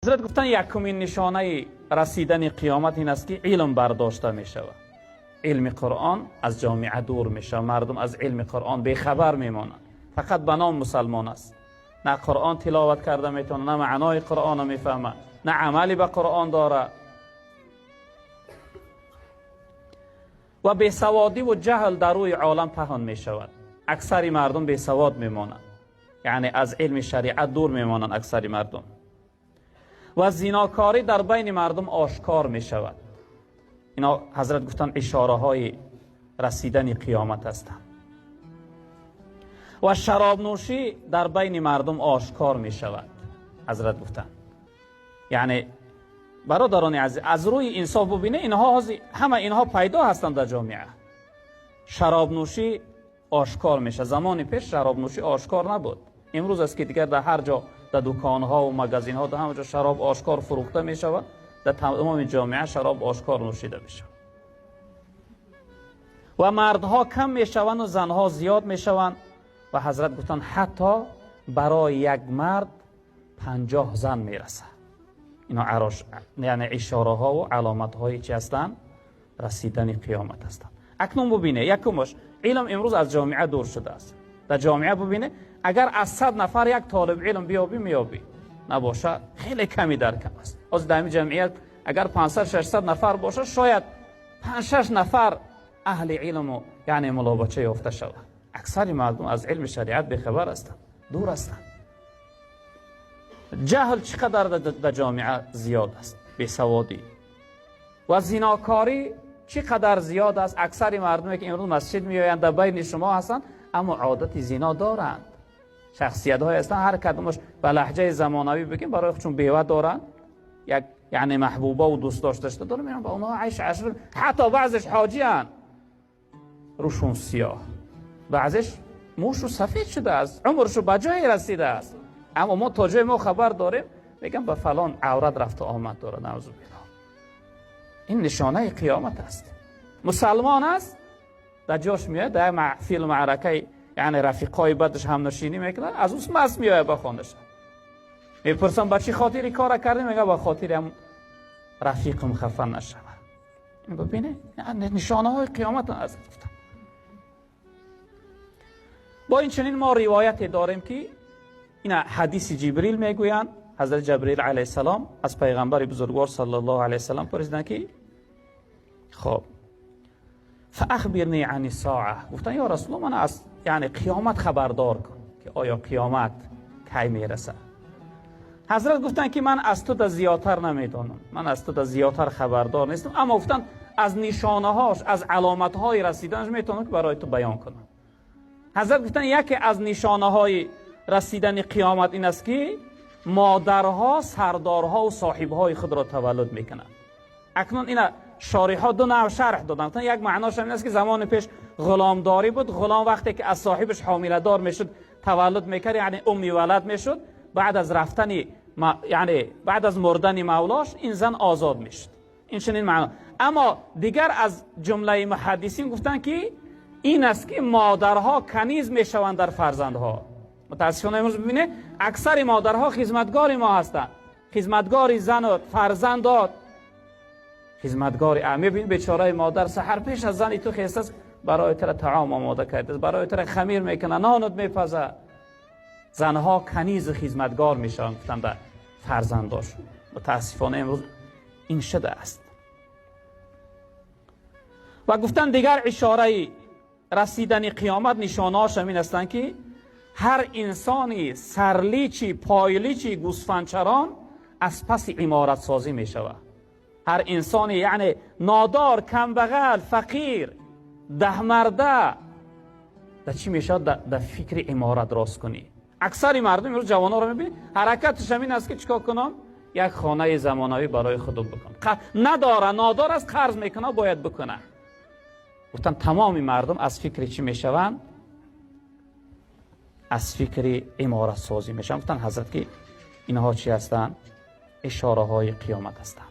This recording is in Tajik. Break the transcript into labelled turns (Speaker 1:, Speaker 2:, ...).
Speaker 1: Ҳазрат гуфтанд, якумин нишонаи расидани қиёмат ин аст, ки илм бардошта мешавад. Илми Қуръон аз ҷомеа дур мешавад, мардум аз илми Қуръон бехабар мемонанд. Фақат ба ном мусулмон аст. На Қуръон тиловат карда метавонад, на маънои Қуръонро мефаҳмад, на амале ба Қуръон дорад. Ва бесаводӣ ва ҷаҳл дар рӯи олам паҳн мешавад. Аксари мардум бесавод мемонанд. Яъне аз илми шариат дур мемонанд аксари мардум. Ва зинокорӣ дар байни мардум ошкор мешавад. Ино ҳазрат гуфтанд, ишораҳои расидани қиёмат ҳастанд. Ва шаробнӯшӣ дар байни мардум ошкор мешавад. Ҳазрат гуфтанд, яъне бародарони азиз, аз рӯи инсоф бубинед, инҳо ҳама инҳо пайдо ҳастанд дар ҷомеа. Шаробнӯшӣ ошкор мешавад. Замони пеш шаробнӯшӣ ошкор набуд. Имрӯз аст, ки дигар дар ҳар ҷо, дар дуконҳо ва магазинҳо, дар ҳама ҷо шароб ошкор фурӯхта мешавад. Дар тамоми ҷомеа шароб ошкор нӯшида мешавад. Ва мардҳо кам мешаванд ва занҳо зиёд мешаванд. Ва ҳазрат гуфтанд, ҳатто барои як мард 50 зан мерасад. Ино яъне ишораҳо ва аломатҳои чӣ ҳастанд? Расидани қиёмат ҳастанд. Акнун бубинед, якумаш, илм имрӯз аз ҷомеа дур шудааст. Дар ҷомеа бубинед, агар аз 100 нафар як толиби илм биёбӣ, меёбӣ. Набошад, хеле ками дар кам аст. Ҳозир дар ҳамин ҷамъият агар 500-600 нафар бошад, шояд 5-6 нафар аҳли илму яъне мулобача ёфта шавад. Аксари мардум аз илми шариат бехабар ҳастанд, дур ҳастанд. Ҷаҳл чӣ қадар дар ҷомеа зиёд аст, бесаводӣ ва зинокорӣ чӣ қадар зиёд аст. Аксари мардуме, ки имрӯз масҷид меоянд, дар байни шумо ҳастанд, аммо одати зино доранд. Шахсиятҳое ҳастанд, ҳар кадомаш ба лаҳҷаи замонавӣ бигем, барои худшон бева доранд, як яъне маҳбуба ва дӯст дошташта доранд, мераванд ба онҳо айш ашр, ҳатто баъзеш ҳоҷиянд, рӯшон сиёҳ, баъзеш мӯшу сафед шудааст, умршу ба ҷое расидааст. Аммо мо то ҷое мо хабар дорем, мегӯям, ба фалон аврат рафту омад дорад. Наъузу биллоҳ. Ин нишонаи қиёмат аст. Мусалмон аст, дар ҷош меояд, дар маҳфилу маъракаи яъне рафиқҳои бадаш ҳамнишинӣ мекунад, аз ӯ маст меояд ба хонаша. Мепурсам, ба чӣ хотири кора кардӣ? Мегӯяд, ба хотири ҳам рафиқам хафа нашавад. Бубинед, нишонаҳои қиёмат аст, гуфтам. Бо ин чунин мо ривояте дорем, ки ина ҳадиси Ҷибрил мегӯянд. Ҳазрат Ҷабрил алайҳиссалом аз пайғамбари бузургвор саллаллоҳу алайҳи васаллам пурсиданд, ки хоб, фаахбирни ани соа. Гуфтанд, ё Расулуллоҳ, мана аз яъне қиёмат хабардор кун, ки оё қиёмат кай мерасад? Ҳазрат гуфтанд, ки ман аз ту да зиёдтар намедонам, ман аз ту да зиёдтар хабардор нестам, аммо гуфтанд, аз нишонаҳош, аз аломатҳои расиданаш метавонам, ки барои ту баён кунам. Ҳазрат гуфтанд, яке аз нишонаҳои расидани қиёмат ин аст, ки модарҳо сардорҳо ва соҳибҳои худро таваллуд мекунанд. Акнун ина шориҳо ду навъ шарҳ доданд. Як маънош ин аст, ки замони пеш ғуломдорӣ буд. Ғулом вақте ки аз соҳибаш ҳомиладор мешуд, таваллуд мекард, яъне умми валад мешуд. Баъд аз рафтани, яъне баъд аз мурдани мавлош, ин зан озод мешуд. Ин чунин маъно. Аммо дигар аз ҷумлаи муҳаддисин гуфтанд, ки ин аст, ки модарҳо каниз мешаванд дар фарзандҳо. Мутаассифона, имрӯз бибинед, аксари модарҳо хизматгори мо ҳастанд, хизматгори зану фарзандот, хизматгори. Мебинӣ, бечораи модар саҳар пеш аз зани ту хестааст, барои тура таом омода кардааст, барои тура хамир мекунад, нонат мепазад. Занҳо канизу хизматгор мешаванд, гуфтанд, ба фарзандошон. Мутаассифона, имрӯз ин шудааст. Ва гуфтанд, дигар ишораи расидани қиёмат, нишонаҳош ҳамин ҳастанд, ки ҳар инсони сарличи пойличи гӯсфандчарон аз паси иморатсозӣ мешавад. Ҳар инсони яъне нодор, камбағал, фақир, даҳмарда дар чӣ мешавад? Дар фикри иморат рост кунӣ. Аксари мардум имрӯз, ҷавонҳоро мебинед, ҳаракаташ ҳамин аст, ки чикор кунам, як хонаи замонавӣ барои худам бикунам. Надора, нодор аст, қарз мекуна, бояд бикуна. Гуфтанд, тамоми мардум аз фикри чӣ мешаванд? Аз фикри иморатсозӣ мешаванд. Гуфтанд ҳазрат, ки инҳо чӣ ҳастанд? Ишораҳои қиёмат ҳастанд.